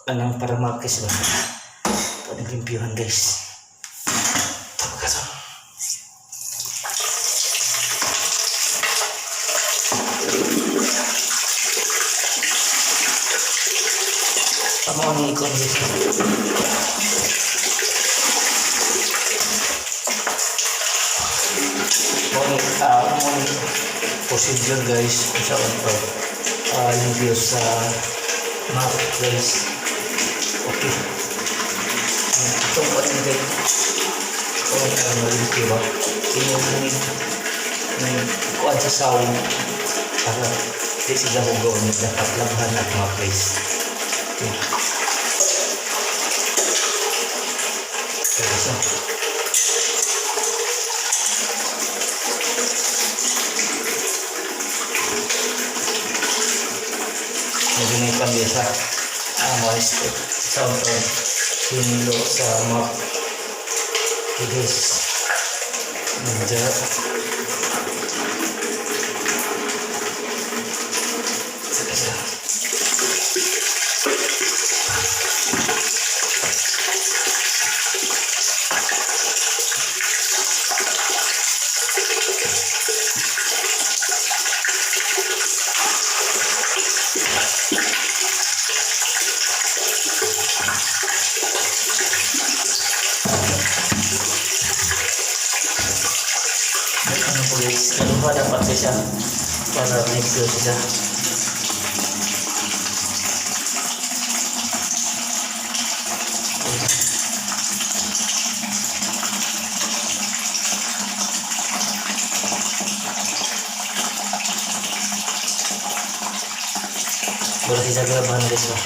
Anang para map, guys, ba? Ito ang limpyuhan, guys. Ito kaso. Tama ang ikon, guys. Mo ni procedure, guys, kung saan pag limpyo sa map, guys. Okay. Itong pa rin guys. Itong ano limpyo ba? Inyong may kuan sa sawong para di sila hugaw niya, dapat labhan at mga guys. Okay. Okay, so, medyo may pandi sa mga step sa pag hinlo sa map. Okay guys, medyo. Sige. Ano po guys, ano ba dapat siya para limpyo siya. Boleh siya galaban, guys, ba?